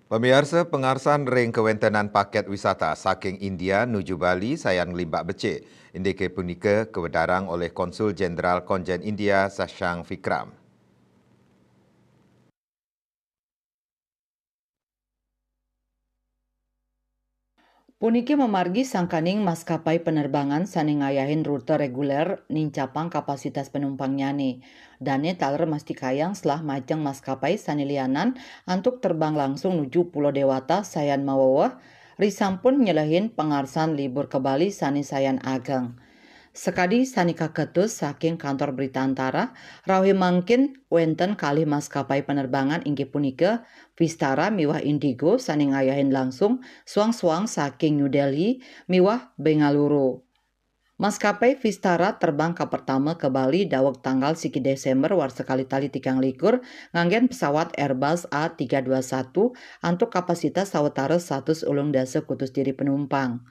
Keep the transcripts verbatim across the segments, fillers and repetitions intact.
Pamiarsa, pangarsan ring kawentenan paket wisata saking India nuju Bali sayan nglimbak becik. Indike punika kawedarang olih Konsul Jenderal Konjen India Shashank Vikram. Puniki mamargi sangkaning maskapai penerbangan sane ngayahin rute reguler nincapang kapasitas penumpangnyane. Dane taler mastikayang selah majeng maskapai sane lianan antuk terbang langsung nuju Pulo Dewata sayan maweweh, risampun nyelehin pangarsan libur ka Bali sane sayan ageng. Sakadi sane kaketus saking Kantor Berita Antara, rauh mangkin wenten kalih maskapai penerbangan inggih punika Vistara miwah Indigo sane ngayahin langsung suang-suang saking New Delhi miwah Bengaluru. Maskapai Vistara terbang kapertama ka Bali daweg tanggal siki Desember warsa kalih tali tigang likur nganggen pesawat Airbus A tiga dua satu antuk kapasitas sawatara satus ulung dasa kutus diri penumpang.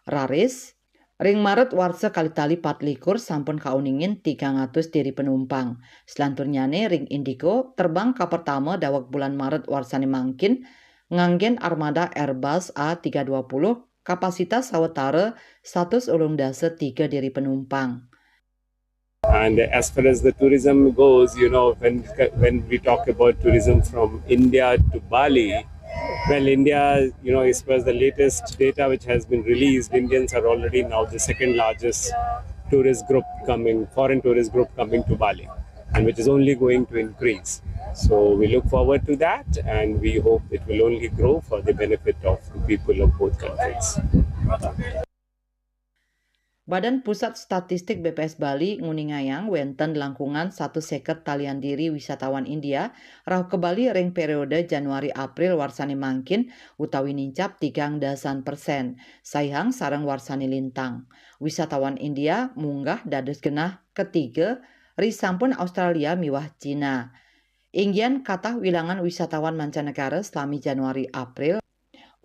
Raris, ring Maret warsa kalih tali pat likur sampun kauningin tigang atus diri penumpang. Selanturnyane ring Indigo terbang kapertama daweg bulan Maret warsane mangkin nganggen armada Airbus A tiga dua puluh kapasitas sawatara satus ulung dasa tiga diri penumpang. And as far as the tourism goes, you know, when when we talk about tourism from India to Bali, well, India, you know, as per the latest data which has been released, Indians are already now the second largest tourist group coming, foreign tourist group coming to Bali, and which is only going to increase. So we look forward to that, and we hope it will only grow for the benefit of the people of both countries. Badan Pusat Statistik B P S Bali nguningayang wenten langkungan satus seket talian diri wisatawan India rauh ka Bali ring periode Januari April warsane mangkin utawi nincap tigang dasan persen saihang sareng warsane lintang. Wisatawan India munggah dados genah ketiga, risampun Australia miwah Cina. Inggian katah wilangan wisatawan mancanegara salami Januari April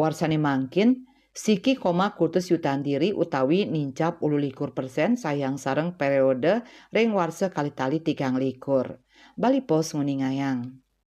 warsane mangkin, siki koma kutus yutaan diri utawi nincap ulu likur persen saihang sareng periode ring warsa kalih tali tigang likur. Bali Post nguningayang.